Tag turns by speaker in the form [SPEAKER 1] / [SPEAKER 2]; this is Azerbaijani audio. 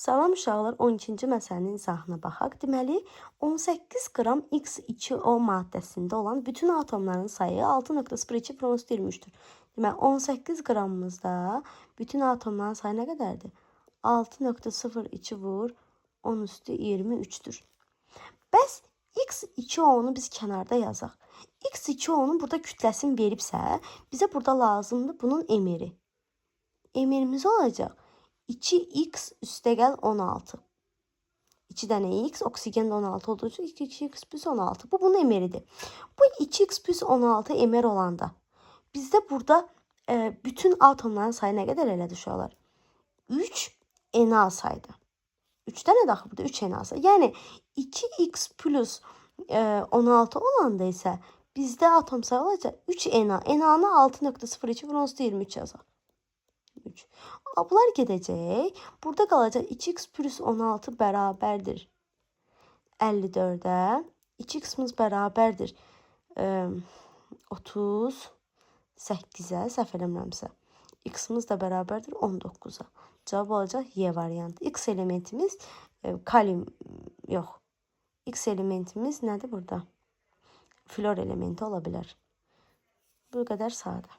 [SPEAKER 1] Salam uşaqlar, 12-ci məsələnin izahına baxaq. Deməli, 18 qram X2O maddəsində olan bütün atomların sayı 6.02 vur 10 23-dür. Deməli, 18 qramımızda bütün atomların sayı nə qədərdir? 6.02 vur 10 üstü 23-dür. Bəs X2O-nu biz kənarda yazaq. X2O-nun burada kütləsini veribsə, bizə burada lazımdır bunun MR-i. MR-imiz olacaq 2x üstəgəl 16. 2 dənə x, oksigen də 16 olduğu üçün 2x plus 16. Bu bunun MR-idir. Bu 2x plus 16 MR olanda bizdə burada bütün atomların sayı nə qədər elədi uşaqlar? 3 Na saydı. 3 dənə də axı burada 3 Na sayı. Yəni 2x plus 16 olanda isə bizdə atom sayı olacaq 3 Na. Na-nı 6.02 vur 23 yazaq. 3. Bunlar gedəcək. Burada qalacaq 2x plus 16 bərabərdir 54-ə. 2x-imiz bərabərdir 38-ə, səhv eləmirəmsə. X-imiz də bərabərdir 19-a. Cavab olacaq Y variantı. X elementimiz kalium yox. X elementimiz nədir burada? Flor elementi ola bilər. Bu qədər sadə.